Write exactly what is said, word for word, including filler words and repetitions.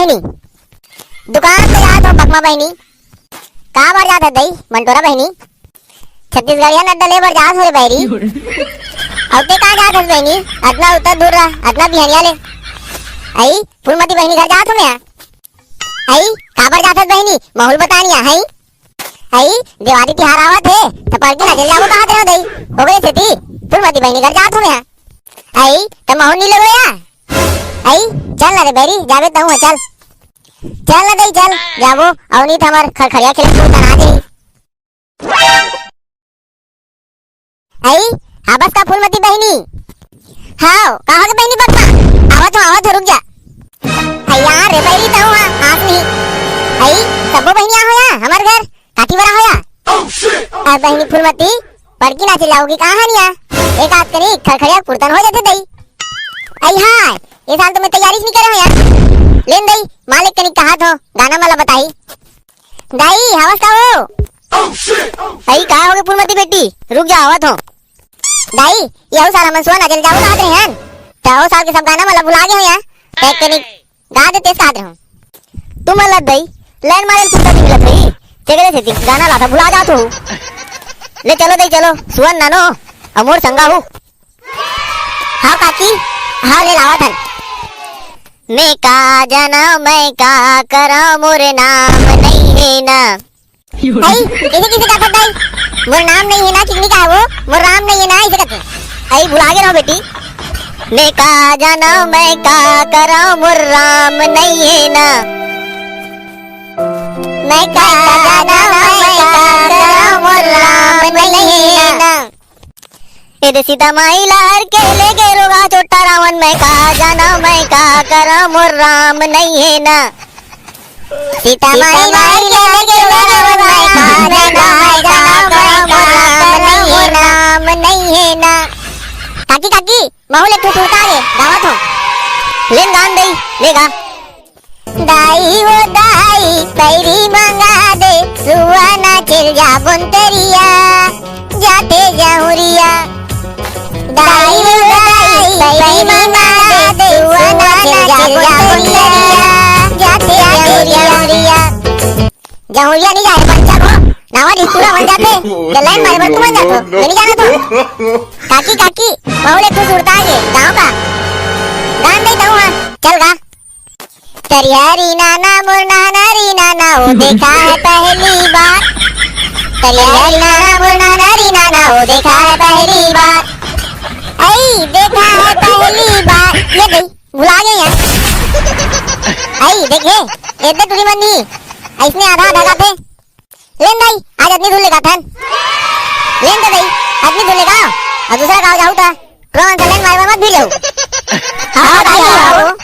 दुकान पे जात हो बकमा बहिनी। का बर जात हस दई मंटोरा बहिनी? छत्तीसगढ़िया नड्डा ले बर जात हो रे बैरी। अउ ते का जात हस बहिनी? अतना उतर दूर रह, अतना बिहनिया ले। अई फूलमती बहिनी घर जात हो मैं। अई काबर जात हस बहिनी? माहौल बतानिया हई। अई देवारी तिहार आवत हे, त पड़की नाचे ल जाबो कहत रहे दई। हो गए सेती फूलमती बहिनी घर जात हो मैं। अई त माहौल नी लेगो या। अई चल ना रे बैरी, जाबे तहूँ ह, चल। चल ना दई चल, जाबो। अउ नी त हमर खरखरिया खेले तू तना जाही। अई, आबस का फूलमती बहिनी? हाव, का होगे बहिनी बकमा? आवत हो, आवत हो, रुक जा। अई यार रे बहिनी, तहूँ हा, आस नहीं। अई, सबो बहिनी आ हो या, हमर घर, काठी बरा हो या। अब बहिनी फूलमती, पड़की नाचे जाओगी कहाँ निया? एक आध कनी खरखरिया पुरतन हो जाते दई। अई हाँ, ये साल तो मैं तैयारी नहीं करे हो यार। लेन दई, मालिक कनी कहा थो, गाना मला बताई। दाई, हवस का हो? अई, का होगे फूलमती बेटी? रुक जा, आवत हो। दाई, यहू साल हमन सुआ नाचे ल जाबो कहत रहे हन। त ओ साल के सब गाना मन ल भुला गे हो या। एक कनी गा देतेस कहत रहे हो। तुमन ल दाई, लाइन मारे ल फुर्सत नहीं मिलत होही। तेकरे सेती गाना ला त भुला जात हो। ले चलो दाई, चलो। सुअन नानो, अउ मोर संगा हो। हाँ काकी, हाँ ले लावत हन। मैं का जाना, मैं का करा, मोर नाम नहीं है ना। अई, कइसे, कइसे गाथस दाई? मोर नाम नहीं है ना, चिकनी का है वो? मोर राम नहीं है ना, अइसे कहते। अई, भुला गे रहो बेटी। मैं का जाना, मैं का करा, मोर राम नहीं है ना। मैं का जाना, मैं का करा, मोर राम नहीं है ना। ए दे सीता माई ला हर के ले गे रोगा छोटा रावण, मैं का जाना, मैं का करा, मोर राम नहीं है ना। सीता माई ला हर के ले गे रोगा रावण, मैं का जाना, मैं का करा, मोर राम नहीं है ना। काकी, काकी, महू ले एक ठो सुरता आगे, गावत हो। लेन गान दई, ले गा। दाई हो दाई, पैरी मंगा दे, सुआ नाचे ल जाबो न तरिया, जाथे जहुरिया। दाई हो दाई, पैरी मंगा दे, सुआ नाचे ल जाबो न तरिया, जाथे जहुरिया। जहुरिया नहीं जाए, बच्चा को नावा डिस्टूरा बन जाते, ये लाइन मारे बर तू बन जातो, मैं नहीं जाना तो। काकी, काकी, महू ले एक ठो सुरता आगे, गाँव का। गान दे तहूँ हा, चल गा। तरिया री नाना मोर नाना री नाना, वो देखा है पहली बार। तरिया री नाना मोर नाना री नाना, वो देखा है पहली बार। अई, देखा है पहली बार। ये गई, भुला गए यार। अई, देखे, एदे टूरी मन नहीं, अइसने आधा आधा गाथे। लेन दाई, आज अतनी दूर ले गाथन। लेन तो दाई, अतनी दूर ले गाओ। अउ दूसरा गाँव जाहू त, ड्रोन से लेन मारे बर मत भूल जाहू। हाँ, हाँ, दाई, हाँ, हाँ।